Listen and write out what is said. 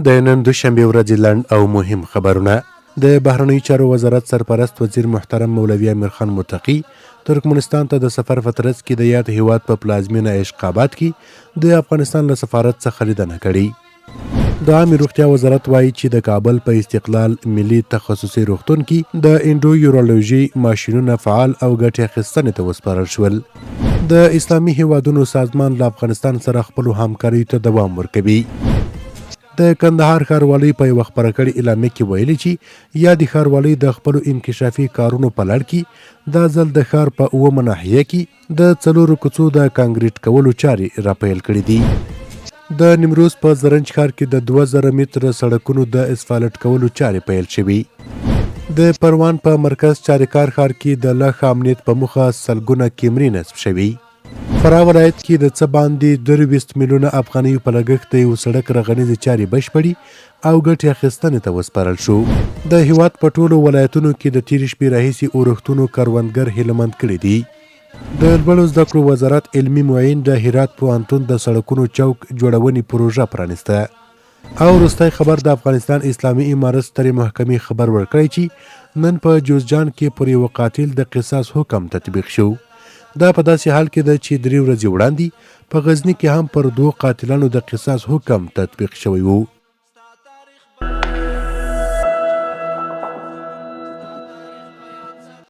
د نن دوشنبې ورځې لنډ او مهم خبرونه. د بهرنیو چارو وزارت سرپرست وزیر محترم مولوي امیرخان متقي ترکمنستان ته د سفر په ترڅ کې د یاد هیواد په پلازمینه عشق آباد کې د افغانستان له سفارت څخه لیدنه کړې. د عامې روغتیا وزارت وايي چې د کابل په استقلال ملي تخصصي روغتون کې د انډو یورولوژي ماشینونه فعال او ګټې اخیستنې ته وسپارل شول. د اسلامي هیوادونو سازمان له افغانستان سره خپلو همکاریو ته دوام ورکوي. د کندهار ښاروالۍ په یوه خپره کړې اعلامیه کې ویلي چې یادې ښاروالۍ د خپلو انکشافي کارونو په لړ کې دا ځل د ښار په اوومه ناحیه کې د څلورو کوڅو د کانګریټ کولو چارې راپیل کړې دي. د نیمروز په زرنج ښار کې د 2000 متره سړکونو د اسفالټ کولو چارې پیل شوې. د پروان په مرکز چاریکار ښار کې د لا ښه امنیت په موخه سلګونه کیمرې نصب شوې. فراه ولایت کې د څه باندې 23 میلیونه افغانیو په لګښت د یو سړک رغنیزې چارې بشپړې او ګټې اخیستنې ته وسپارل شو. د هیواد په ټولو ولایتونو کې د تېرې شپې راهیسې اورښتونو کروندګر هیله مند کړي دي. د لوړو زده کړو وزارت علمي معین د هرات پوهنتون د سړکونو چوک جوړونې پروژه پرانیسته. او وروستی خبر، د افغانستان اسلامي امارت سترې محکمې خبر ورکړی چې نن په جوزجان کې پر یوه قاتل د قصاص حکم تطبیق شو. دا په داسې حال کې ده چې 3 ورځې وړاندې په غزني کې هم پر دوو قاتلانو د قصاص حکم تطبیق شوی وو.